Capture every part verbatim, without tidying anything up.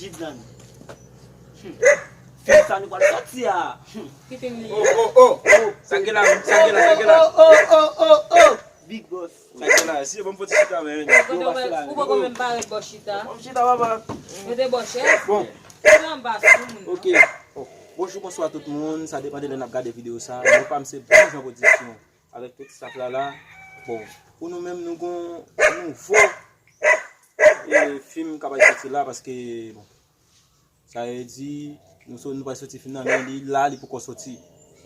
Kidan. Fim sa nou pral sòti a. Ki fim li ye? Oh, oh, oh, oh. Sa gen la, sa gen la, sa gen la. Oh, oh, oh, oh, oh. Big Boss. Sa gen la, si yo ban m fò ti chita, men. Ou poko menm pare bò chita. Bò chita, papa. Mete bò chèz. Bon. Ou anba sou moun. Ok. Oh. Bonjou, bonswa tout moun. Sa depann de lè n ap gade videyo sa. Mwen pa m se Bon Jan Pwodiksyon. Avèk tout staff la la. Bon, pou nou menm, nou gon nouvo e, fim k ap sòti la, paske, bon, sa vle di, nou so, nou pral sòti fim nan, men li la, li poko sòti.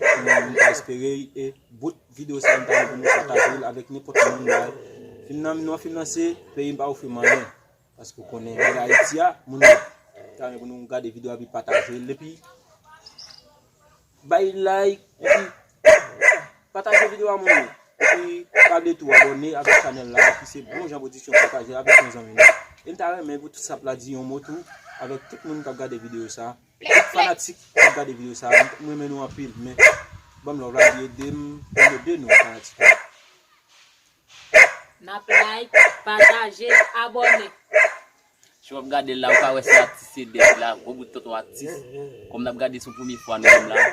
Nou, nou ta espere, e bout videyo sa, nou ta pou nou pataje l avèk nenpòt moun la. Fim nan, non fim nan se Peyi m pa ofri m anyen. Paske w konnen, bagay Ayiti a, moun yo ta renmen pou nou gade videyo a, epi pataje l, epi bay like, epi pataje videyo a moun yo. Epi pa bliye tou abòne avèk chanèl la ki se Bon Jan Pwodiksyon, pataje avèk yon zanmi nou. E m ta renmen pou tout staff la di yon mo tou avèk tout moun k ap gade videyo sa. Tout fanatik k ap gade videyo sa, m renmen nou anpil, men ban m love la, epi ede m, ede nou fanatik yo. N ap like, pataje, abòne. Si w ap gade l la, ou ka wè se atis se dèyè la, gwo bout tonton atis. Kòm n ap gade sou premye fwa nou menm la,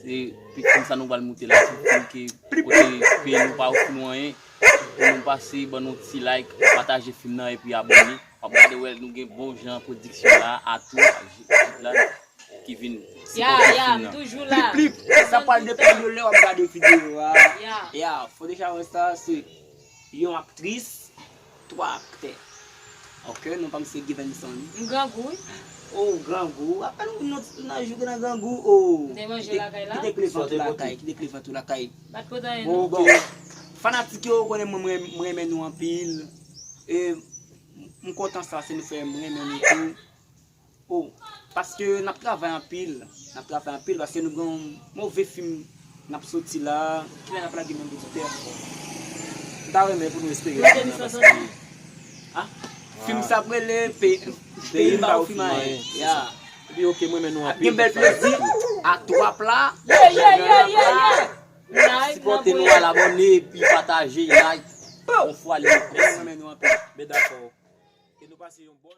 se fim sa nou pral moute la, se fim ke kote peyi nou pa ofri nou anyen. Pou nou pase, ban nou ti like, pataje fim nan epi abòne. W ap gade wè nou gen Bon Jan Pwodiksyon la, Atou, ak Jit la ki vin sipòte fim nan. Ya, ya, m toujou la. Plip, plip. Sa pral depann de lè w ap gade videyo a. Ya. Ya, fò deja wè sa, se yon aktris, twa aktè. Ok, non pa m se Givenson. M grangou, wi. Oh, grangou. Apèn ou nan, nan joure nan grangou. Oh. M te manje lakay la. Kite klevant ou lakay, kite klevant ou lakay. Bat potan en non. Bon, bon. Fanatik yo, ou konnen mwen, mwen, mwen renmen nou anpil. E m kontan sa, se nou fè m renmen nou tou. Oh, paske n ap travay anpil. N ap travay anpil paske nou gen yon move fim n ap soti la. Kilè n ap lage menm pwodiktè? M ta renmen pou nou espere fim nan paske. Ah, fim sa ap rele Pe-, Peyi m pa ofri m anyen. Ya. Epi ok, mwen renmen nou anpil. Gen bèl plezi. A twa pla. Yeah, yeah, yeah, yeah, yeah. Sipòte nou al abòne epi pataje, like. Yon fwa li. Mwen renmen nou anpil. Men dakò. Ke nou pase yon bòn